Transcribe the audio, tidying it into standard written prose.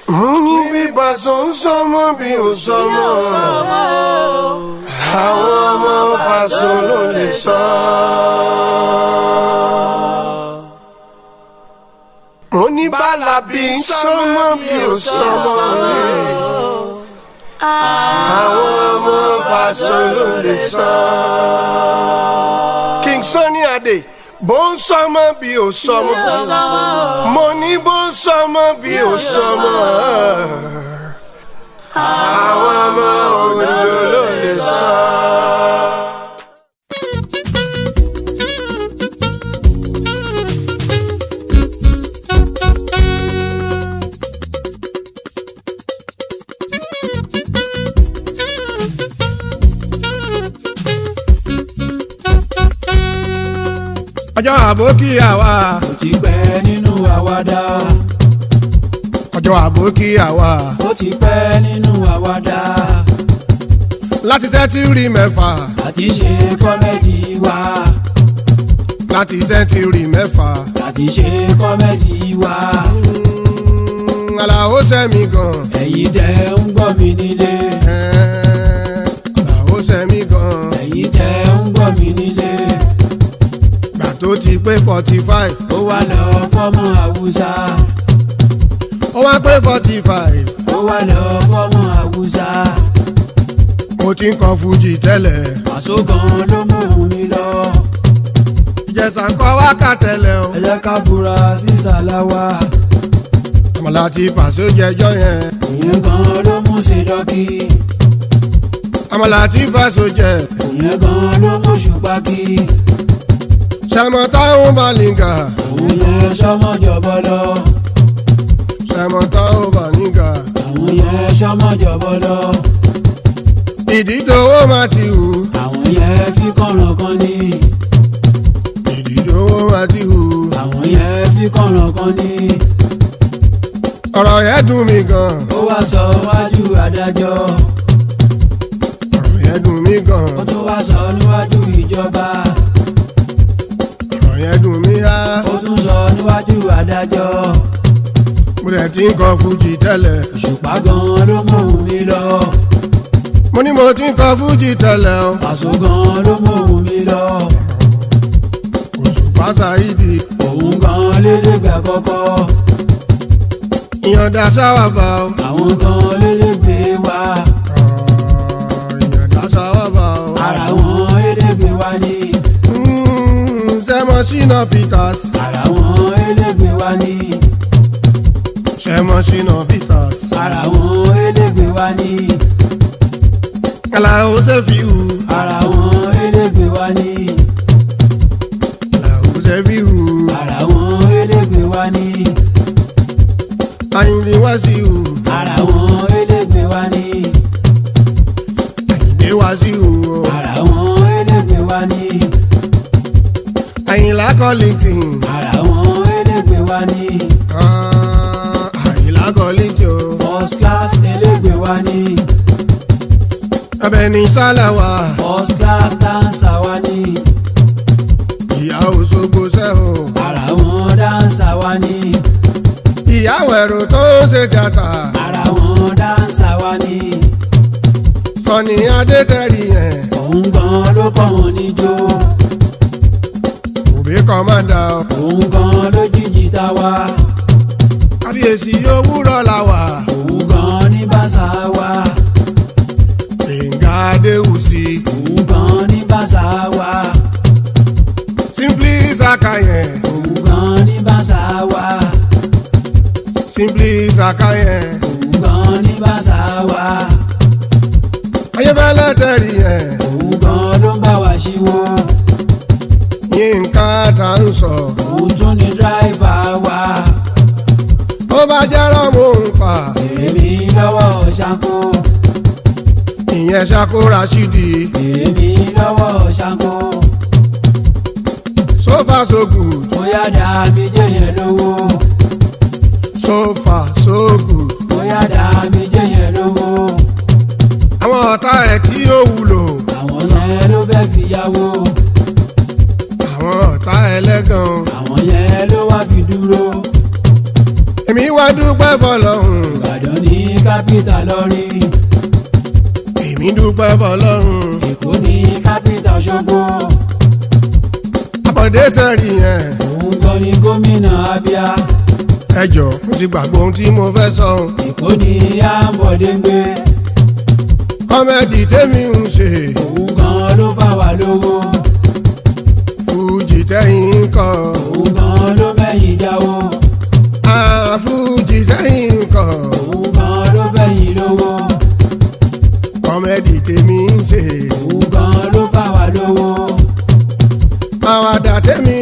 Ní bí Paso ń sọmọ bí ò sọmọ, àwọn ọmọ Paso ló lè sọ. Mo ní bàlàbí ń sọmọ bí ò sọmọ, àwọn ọmọ Paso ló lè sọ. King Sunny Adé bó ń sọmọ bí ò sọmọ, mo ní bó ń sọmọ bí ò sọmọ, àwọn ọmọ Ondo ló lè sọ. Ọjọ́ àbókí àwa. Ó ti pẹ́ nínú àwàdà. Ọjọ́ àbókí àwa. Ó ti pẹ́ nínú àwàdà. Láti sẹ́ńtúrì 6. Láti ṣe comedy wa. Láti sẹ́ńtúrì 6. Láti ṣe comedy wa. Àlàó sẹ́mi gan. Ẹ̀yin tẹ́ ń gbọ́ mi nílé. Àlàó sẹ́mi gan. Ẹ̀yin tẹ́ ń gbọ́ mi nílé. Gbà tó ti pé 45. Ó wá lọ fọ́mọ Àwùsá. Ó wá pé 45. Ó wá lọ fọ́mọ Àwùsá. Mo ti ń kọ fújì tẹ́lẹ̀. Paso gan ló mú mi lọ. Ìjẹ̀ṣà ń kọ wákà tẹ́lẹ̀ o. Ẹ jẹ́ ká fura sí Sàláwà. Àmàlà tí Paso jẹjọ́ yẹn. Ìyẹn gan ló mú Ṣèdọ́kì. Àmàlà tí Paso jẹ. Ìyẹn gan ló mú Ṣùpákì. Ṣẹ̀mọ̀ táwọn Bàlíngà. Òun yẹn sọmọjọbọ lọ. Ṣẹ̀mọ̀ táwọn Bàlíngà. Àwọn yẹn sọmọjọbọ lọ. Ìdídòwò máa ti hù. Àwọn yẹn fi kànràn kan ní. Ìdídòwò máa ti hù. Àwọn yẹn fi kànràn kan ní. Ọ̀rọ̀ yẹn dùn mí gan. Ó wá sọ wájú adájọ́. Ọ̀rọ̀ yẹn dùn mí gan. Ó tún wá sọ níwájú ìjọba. Ọ̀rọ̀ yẹn dùn mí á. Ó tún sọ níwájú adájọ́. Mo lè ti ń kọ fújì tẹ́lẹ̀. Òṣùpá gan ló mú mi lọ. Mo ní mo ti ń kọ fújì tẹ́lẹ̀ o. Paso gan ló mú mi lọ. Òṣùpá Saidi. Òun gan lélégbé àkọ́kọ́. Ìyànda sáwàbà o. Àwọn gan lélégbé wa. Ìyànda sáwàbà o. Ara wọn elégbé wa ni. Sẹ́mọ̀ Ṣínà Peters. Ara wọn elégbé wa ni. Sẹ́mọ̀ Ṣínà Peters. Ara wọn elégbé wa ni. Àlàó Ṣẹ́fíù. Ara wọn elégbé wa ni. Àlàó Ṣẹ́fíù. Ara wọn elégbé wa ni. Àyìndé Wàsíù. Ara wọn elégbé wa ni. Àyìndé Wàsíù. Ara wọn elégbé wa ni. Àyìnlá Kollington. Ara wọn elégbé wa ni. Àyìnlá Kollington. First class elégbé wa ni. Abẹni Sálàwà. First class dancer wa ni. Ìyá Òṣogbo sẹ́hùn. Ara wọn dancer wa ni. Ìyàwó ẹ̀rù tó ń ṣe jàtà. Ara wọn dancer wa ni. Sọ̀ni Adétẹ̀rì yẹn. Òun gan ló kọ́ wọn níjó. Òbí kọ́mọ́dà. Òun gan ló jíjì ta wa. Kábíyèsí òwúrọ̀ la wà. Òun gan ní bàṣà wa. Gbẹ̀ngà Adéwùsì. Òun gan ní bàṣà wa. Simply Saka yẹn. Òun gan ní bàṣà wa. Simply Saka yẹn. Òun gan ní bàṣà wa. Ayébẹ́lẹ́ tẹ̀rì yẹn. Òun gan ló ń bá wa ṣíwó. Yínká tá ń sọ. Òun tún ní dráìvà wa. Ó bá jẹ́rọ̀ mò ń pa. Èrè mi lọ́wọ́ ṣanko. Ìyẹn ṣako Rashidi. Èrè mi lọ́wọ́ ṣanko. So far so good. Bóyá dá mi jẹ́ yẹn lówó. So far so good. Bóyá dá mi jẹ́ yẹn lówó. Àwọn ọ̀tá ẹ̀ tí ó wúlò. Àwọn yẹn ló fẹ́ fi yáwó. Àwọn ọ̀tá ẹlẹ́gàn. Àwọn yẹn ló wá fi dúró. Èmi wá dúpẹ́ fọlọ́run. Ìbàdàn. kápítà lọ́rin. Èmi dúpẹ́ fọlọ́run. Èkó ní kápítà Òṣogbo. Àbọ̀dé tẹ̀rí yẹn. Òun gan ni gómìnà Abia. Ẹ jọ̀ọ́, mo ti gbàgbọ́ ohun tí mo fẹ́ sọ. Èkó ní Àǹbọ̀dé ń gbé. Comedy tèmi ń ṣe. Òun gan ló fà wá lówó. Fújì tẹ́yìn ń kọ. Òun gan ló mẹ́yìn jáwó. Fújì tẹ́yìn ń kọ. Òun gan ló fẹ̀yìn lówó. Comedy tèmi ń ṣe. Òun gan ló fà wá lówó. Àwàdà tèmi